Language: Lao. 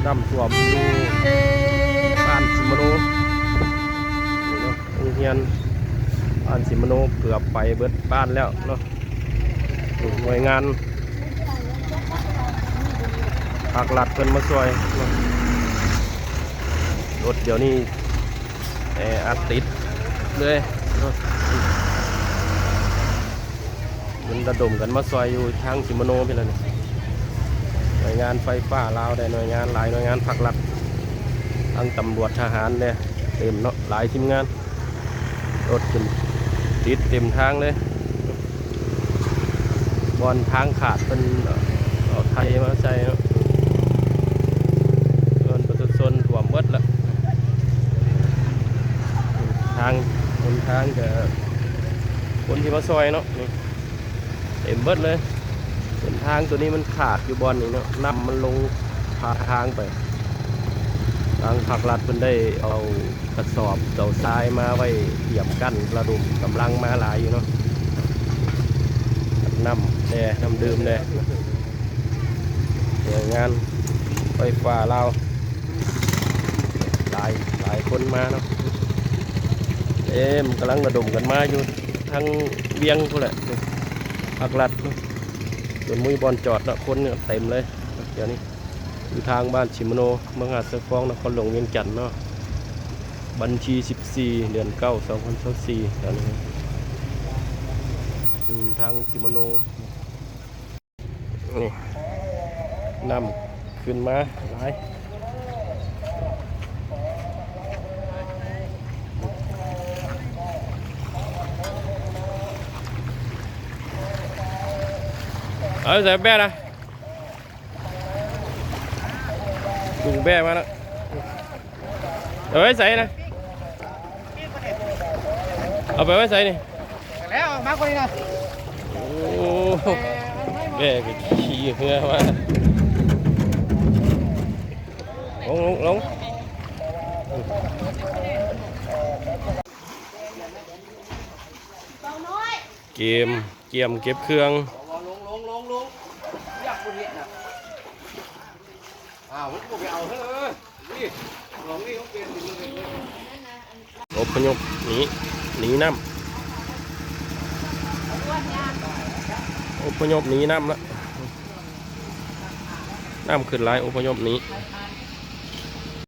ນ້ຳຖ້ວມຢູ່ບ້ານສີມະໂນ ນີ້ເນາະ ໂຮງຮຽນບ້ານສີມະໂນເກືອບໄປເບິດບ້ານແລ້ວເນາະ. ໜ່ວຍງານພາກລັດເພິ່ນມາຊ່ວຍເນາະ. ລົດດຽວນີ້ແອອັດຕິດເລີຍເນາະ. ມັນລະດົມກັນມາຊ່ອຍຢູ່ທາງສີມະໂນພີ້ແຫຼະນີ້ ໜ່ວຍງານໄຟຟ້າລາວແດ່ ໜ່ວຍງານຫຼາຍໜ່ວຍງານພາກລັດ ທັງຕຳຫຼວດ ທະຫານແດ່ ເຕັມເນາະ ຫຼາຍທີມງານ. ລົດຈົນຕິດເຕັມທາງເລີຍ ບ່ອນທາງຂາດເພິ່ນເອົາໄຖມາໃສ່ເນາະ. ເຮືອນປະຊາຊົນຖ້ວມເບິດລະ ທາງ ຫົນທາງກະ ຄົນທີ່ມາຊ່ອຍເນາະ ນີ້ເຕັມເບິດເລີຍ. ເສັ້ນທາງໂຕນີ້ມັນຂາດຢູ່ບ່ອນນີ້ເນາະ ນ້ຳມັນລົງຜ່າທາງໄປ. ທາງພາກລັດເພິ່ນໄດ້ເອົາກະສອບເອົາຊາຍມາໄວ້ຕຽມກັ້ນ ລະດົມກຳລັງມາຫຼາຍຢູ່ເນາະ ນ້ຳແດ່ ນ້ຳດື່ມແດ່. ໜ່ວຍງານໄຟຟ້າລາວ ຫຼາຍ ຫຼາຍຄົນມາເນາະ ເອີ ກຳລັງລະດົມກັນມາຢູ່ທາງວຽງພຸ້ນແຫຼະ ພາກລັດ ຈົນບໍ່ມີບ່ອນຈອດເນາະ ຄົນເຕັມເລີຍ. ດຽວນີ້ຢູ່ທາງບ້ານສີມະໂນ ເມືອງຫາດຊາຍຟອງ ນະຄອນຫຼວງວຽງຈັນເນາະ ວັນທີສິບສີ່ ເດືອນເກົ້າ ສອງພັນຊາວສີ່ ດຽວນີ້ຢູ່ທາງສີມະໂນ. ນີ້ ນ້ຳຂຶ້ນມາຫຼາຍ ເອົາໃສ່ແປ້ນະ ຈຸງແປ້ມາແລ້ວ. ເອົາໄວ້ໃສນະ? ເອົາໄປໄວ້ໃສນີ້? ແລ້ວມາຄົນນີ້ນະ. ໂອ້ ແບກຂີ່ເຮືອມາ ລົງ ລົງ ລົງ. ເກມ ກຽມເກັບເຄື່ອງ. ອ້າວ ມັນບໍ່ໄປເອົາເຮີ້ຍ ນີ້ ຂອງນີ້ມັນເປັນ ອົບພະຍົບໜີ ໜີນ້ຳ ອົບພະຍົບໜີນ້ຳລະ ນ້ຳຂຶ້ນຫຼາຍ ອົບພະຍົບໜີ.